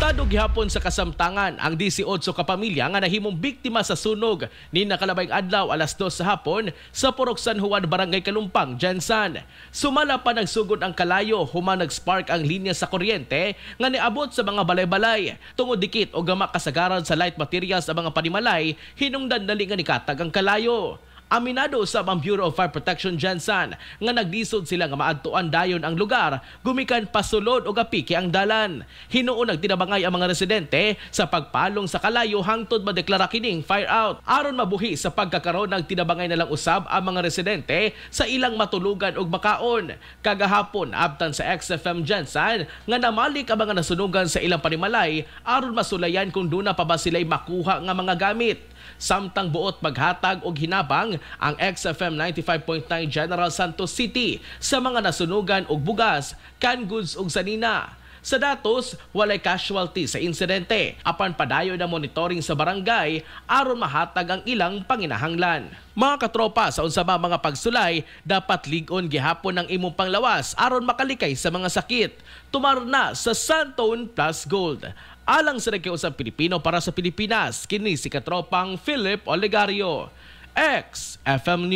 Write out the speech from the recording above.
Asustado gihapon sa kasamtangan ang 18 ka pamilya nga nahimong biktima sa sunog ni nakalabay adlaw alas 2 sa hapon sa Purok San Juan, Barangay Kalumpang, GenSan. Sumala pa nagsugod ang kalayo human nag-spark ang linya sa kuryente nga niabot sa mga balay-balay. Tungod dikit o gama kasagaran sa light materials ang mga panimalay, hinungdan dali nga nikatag ang kalayo. Aminado sa ang Bureau of Fire Protection GenSan nga naglisod sila nga maadtuan dayon ang lugar gumikan pasulod og apiki ang dalan. Hinuon nagtinabangay ang mga residente sa pagpalong sa kalayo hangtod madeklara kining fire out. Aron mabuhi sa pagkakaroon ng tinabangay na lang usab ang mga residente sa ilang matulugan ug makaon. Kagahapon, abtan sa XFM GenSan nga namalik ang mga nasunugan sa ilang panimalay aron masulayan kung duna pa ba sila'y makuha nga mga gamit. Samtang buot maghatag og hinabang ang XFM 95.9 General Santos City sa mga nasunugan og bugas, canned goods ug sanina. Sa datos, walay casualty sa insidente. Apan padayon ang monitoring sa barangay aron mahatag ang ilang panginahanglan. Mga katropa, sa unsa ba mga pagsulay, dapat lig-on gihapon ang imong panglawas aron makalikay sa mga sakit. Tumar na sa Santone Plus Gold. Alang sa nagkausang Pilipino para sa Pilipinas, kini si katropang Philip Olegario. XFM News.